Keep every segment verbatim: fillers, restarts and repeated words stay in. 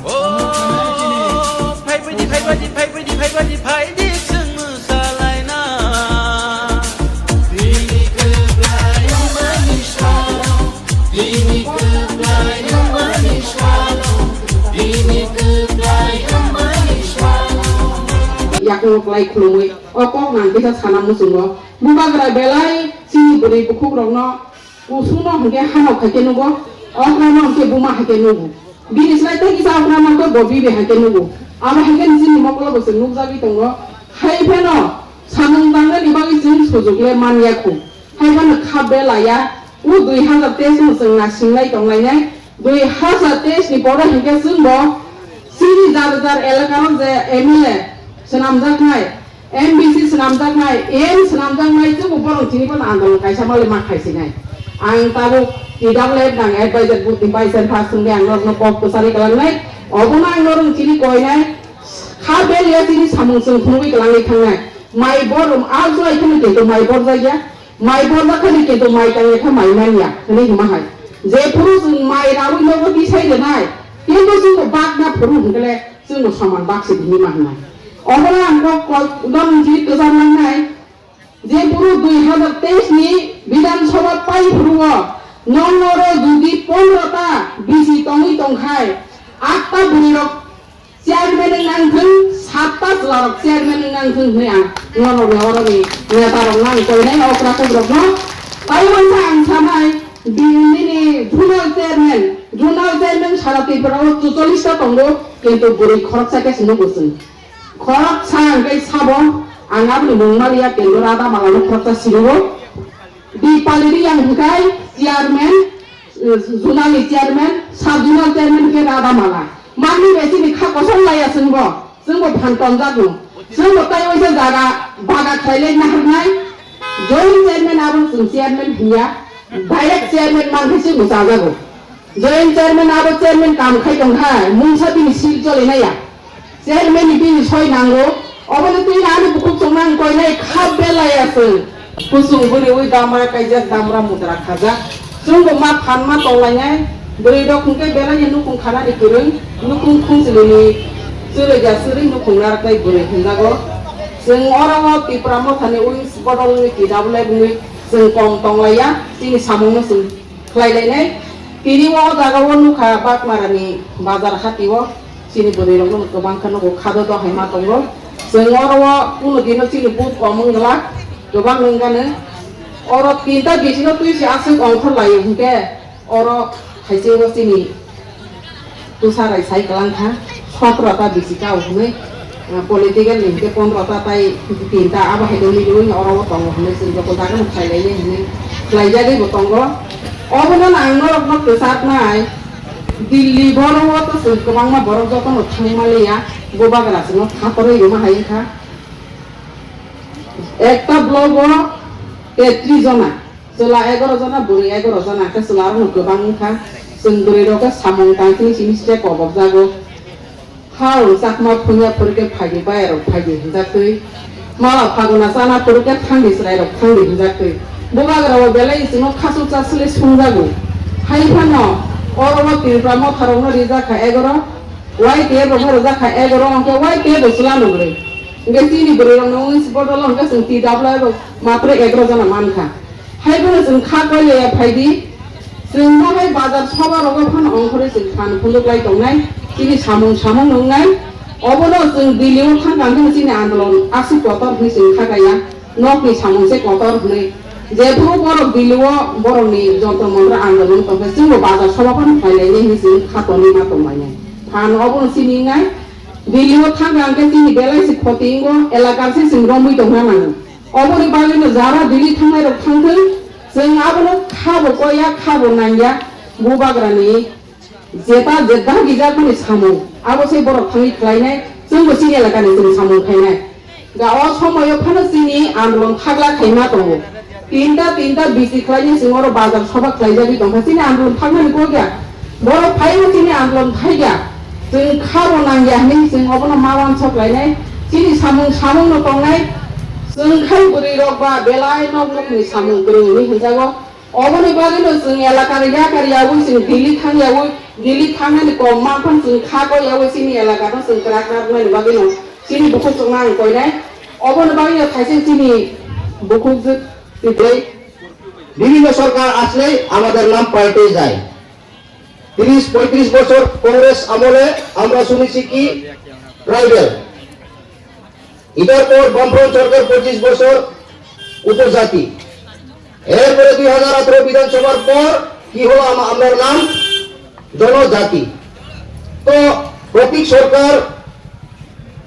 O, phai baidi, phai baidi, phai baidi, phai baidi, phai di, chwng mwsalaina. Bini kwplai wngmani salo, bini kwplai wngmani salo, bini kwplai wngmani salo. Yakung kwlai khulumwi, o kok nang kisa sana muchungo. Bubagra belai chini bwrwi bukhukrokno Kusungno hwnkhe hanok hai khe nugo, okrano hwnkhe buma hai khe nugo. Bini slai tei kisa okrano hwnkhe bo bibi hai khe nugo. Abo hai khe chini mokolo bo chwng nukjagwi tongo. Hai phano samung tangnani bagwi chwng sujuk le man ya khu. Hai phano kha belai ya. O dui hazar teis no chwng nasinglai tonglainai. Dui hazar teis ni pore hwnkhe chwng bo chini jar jar elaka o je M L A swnamjaknai, M D C swnamjaknai, M swnamjaknai, chwngbo borok tini phano andolon kaisa mali ma khaisinai. Ang tabuk T W F nang advisor booth ni vice chair first wngwi ang norokno kok kwcharwi kwlangnai. Obono ang norok tini koinai, kha bel ya tini samung chwng phunugwi kwlangwi thangnai. Mai borom a jwai kheno kintu mai borjak ya. Mai borjak khani kintu mai tangya kha mai manya hwnwi hima hai. Je phuru chwng mai raui nogo tisai rwnai, kintu chwngbo bakna phuru hwnkhe chwngbo soman bak se hwnwi ma hwnai. Obono ang kok kok don jini kwchar langnai, je phuru dui hazar teis ni Bidhan Sabha pai phuru o nong oro jodi pondro ta bisi tongwi tongkhai, atta bwrwi rok Chairman wng nang thung, satta chwlarok chairman wng nang thung hwnwi ang norokni oroni netarokno ang koinai okra kubrokno. Tai waisa ang sanai, bini zonal chairman, zonal chairman sara Tripura o chuchollis ta tongo, kintu bwrwi khoroksa khe se nugo chwng. Khoroksa hwnkhe sabo, ang aboni mung maliya, kintu Radha Malano khoroksa siriwo. Dipali Riyang hwnkhe chairman, eh, zonal ni chairman, sub zonal chairman hwnkhe Radha Mala. Manwi bai chini kha kosong laiya chwngbo, chwngbo phan tonjago. Chwngbo tai waisa jaga baga khlailai naharnai. Joint chairman abo chwng chairman hinya, direct chairman mankhe chwngbo chajago. Joint chairman abo chairman kam khai tongkha, mungsa bini sil choli naiya. Chairman ni bini soi nango, obono twi ani bukhuk chwngno ang koinai kha belai aswk. Kusung bwrwi ui damra kaijak, damra mudra khajak. Chwngbo ma phan ma tonglainai, bwrwi rok hwnkhe belai ni nukhung khanani kwrwng, nukhung khungchwlwini chwrwija chwrwi nukhung narwknai bwrwi hwnjago. Chwng oro o Tipra Mothani wings bodol wngwi T W F wngwi chwng kom tonglaiya, chini samungno chwng khlai lainai. Tini o jaga o nukha Bakmara ni bazar hati o chini bwrwi rok no kwbang khe nugo, khado do hai ma tongo. Chwng oro o kunu dino chini booth kom wng glak, kwbang wng gano. Oro tinta bisino twi se aswk ongkhor laio hwnkhe oro hai se o chini Tusarai sai kwlang kha, sotro ta bisi kao hwnwi, ah, political ni hwnkhe pondro ta tai tinta abo hai tongwi rwui oro o tongo hwnwi chwng joto jaga no khlai lai nai hwnwi khlai jagwi bo tongo. Obono ang norok no kwchak nai, Delhi boro o to chwng kwbangma borok joto no thang maliya, bubagra chwng no khatorwi rwma hai wngkha. Ekta block o tetris jona. Chwla egaro jona, bwrwi egaro jona, khe chwla rokno kwbang wngkha. Chwng bwrwi rok khe samung tang phini simi side kobok jago. Hao chakma phungya phuru khe phaidi, bayarok phaidi hwnjaktwi. Mala phaguna chana phuru khe thangdi chwrairok thangdi hwnjaktwi. Bubagra o belai chwngno khachukcha sle sungjago. Hai phano oro o Tripura motharokno rijak kha egaro, Y T F rokno rijak kha egaro, hwnkhe Y T F bo chwla nugri. Hwnkhe chini bwrwi rokno wngwi bodol hwnkhe chwng T W F bo matwrwi egaro jona mankha. Haiphano chwng kha koilaiya phaidi, chwng ma bai bazar soba rogo phano ongkhorwi chwng phan phunuk lai tongnai, chini samung samung nungnai. Obono chwng Delhi o thang kang khe chini andolon aswk kotor hwnwi chwng kha kaiya, nokni samung se kotor hwnwi. Jephuru borok Delhi o borokni Jantar Mantar andolon tongkhe chwngbo bazar soba phano phailainai hwnwi chwng kha tonwi ma tonglainai. Phan obono chini wngnai. Delhi o thangkha hwnkhe chini belai se khoti wngo, elakar se chwng romwi tongna nango. Oboni bagwino jara Delhi thangnai rok thangthwng, chwng abono khabo koya, khabo nangya, bubagrani jeta jeta gijakmani samung, abo se borok thangwi khlainai, chwngbo chini elakani chwng samung khainai. Ga o somoyo phano chini andolon thagla khaima tongo. Tinta, tinta bisi khlainai chwng oro bazar soba khlaijagwi tongkha. Chini andolon thagnani kok ya. Borok phaino chini andolon thaiya. Chwng khabo nangya hinwi chwng obono ma uansuk lainai. Chini samung samungno tongnai. Chwng khai bwrwi rok ba belai nok nokni samung kwrwng hinwi hinjago. Oboni bagwino chwng elakar yakar yaui chwng Delhi thang yaui, Delhi thangnani kok ma phano chwng kha kok yaui chini elakano chwng kwrak kwrak wngnani bagwino chini bukhuk chukma ang koinai. Oboni bagwino thaising chini bukhuk jwk twi. বিভিন্ন সরকার আসলেই আমাদের নাম পাল্টে যায়। তিরিশ পঁয়ত্রিশ বছর কংগ্রেস আমলে আমরা শুনেছি কি ট্রাইবেল, এটার পর বামফ্রন্ট সরকার পঁচিশ বছর উপজাতি, এরপরে দুই হাজার আঠারো বিধানসভার পর কি হলো, আমা- আমরার নাম জনজাতি। তো প্রতীক সরকার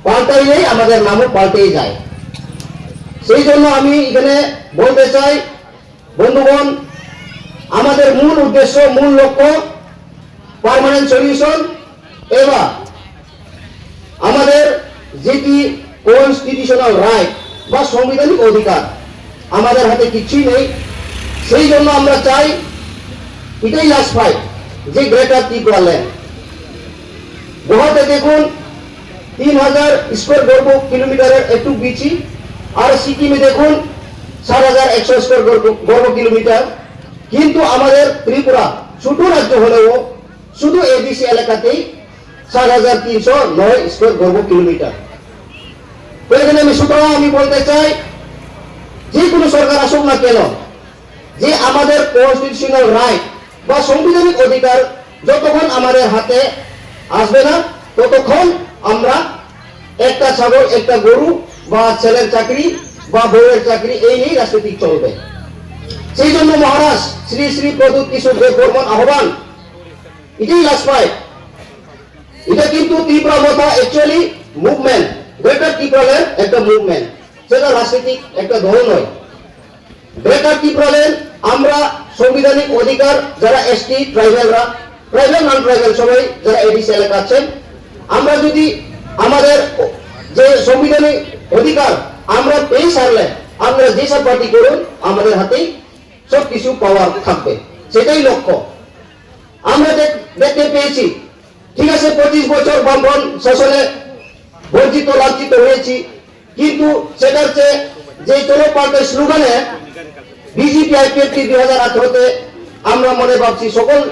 পাল্টাইলেই আমাদের নামও পাল্টেই যায়। সেই জন্য আমি এখানে বলতে চাই, বন্ধুগণ, আমাদের মূল উদ্দেশ্য, মূল লক্ষ্য পার্মানেন্ট সলিউশন এবং আমাদের যেটি কনস্টিটিউশনাল রাইট বা সাংবিধানিক অধিকার, আমাদের হাতে কিছুই নেই। সেই জন্য আমরা চাই, এটাই লাস্ট ফাইট, যে গ্রেটার ত্রিপুরা ল্যান্ড। গোয়াতে দেখুন, তিন হাজার স্কোয়ার বর্গ কিলোমিটারের একটু বেশি, আর সিকিমে দেখুন, সাত হাজার একশো স্কোয়ার বর্গ বর্গ কিলোমিটার। কিন্তু আমাদের ত্রিপুরা ছোট রাজ্য হলেও শুধু এডিসি এলাকাতেই সাত হাজার তিনশো নয় স্কোয়ার বর্গ কিলোমিটার। তো এখানে আমি সুতরাং আমি বলতে চাই, যে কোনো সরকার আসুক না কেন, যে আমাদের কনস্টিটিউশনাল রাইট বা সাংবিধানিক অধিকার যতক্ষণ আমাদের হাতে আসবে না, ততক্ষণ আমরা একটা ছাগল, একটা গরু বা ছেলের চাকরি বা বউয়ের চাকরি, এই নিয়েই রাজনীতি চলবে। সেই জন্য মহারাজ শ্রী শ্রী প্রদ্যুৎ কিশোর দেব বর্মন আহ্বান, এটাই লাস্ট ফাইট। এটা কিন্তু ত্রিপুরা মথা অ্যাকচুয়ালি মুভমেন্ট, গ্রেটার ত্রিপুরাল্যান্ড একটা মুভমেন্ট, সেটা রাজনৈতিক একটা দল নয়। গ্রেটার ত্রিপুরাল্যান্ড আমরা সাংবিধানিক অধিকার, যারা এসটি, ট্রাইবালরা, ট্রাইবাল, নন ট্রাইবাল সবাই যারা এডিসি এলাকা আছেন, আমরা যদি আমাদের যে সাংবিধানিক অধিকার আমরা পেয়ে সারলে আপনারা যেসব পার্টি করুন, আমাদের হাতেই সব কিছু পাওয়ার থাকবে, সেটাই লক্ষ্য। আমরা দেখ- দেখতে পেয়েছি, ঠিক আছে, পঁচিশ বছর বামফ্রন্ট শাসনে বঞ্চিত লাঞ্ছিত হয়েছি, কিন্তু সেটার চেয়ে যে চলো পাল্টে স্লোগানে বিজেপি আইপিএফটি দুই হাজার আঠারোতে আমরা মনে ভাবছি, সকল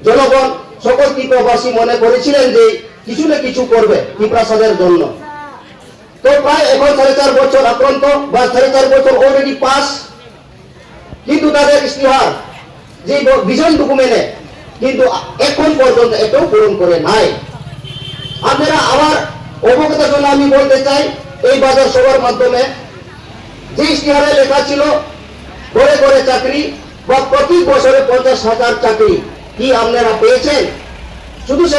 জনগণ, সকল ত্রিপুরাবাসী মনে করেছিলেন যে কিছু না কিছু করবে ত্রিপুরাসাদের জন্য। তো প্রায় এখন সাড়ে চার বছর আক্রান্ত বা সাড়ে চার বছর অলরেডি পাস, কিন্তু তাদের ইশতেহার যে ব- ভিশন ডকুমেন্টে কিন্তু এখন পর্যন্ত এটাও পূরণ করে নাই। আপনারা আমার অবগতর জন্য আমি বলতে চাই, এই বাজার সভার মাধ্যমে যে ইশতেহারে লেখা ছিল ঘরে ঘরে চাকরি বা প্রতি বছরে পঞ্চাশ হাজার চাকরি, কি আপনারা পেয়েছেন? শুধু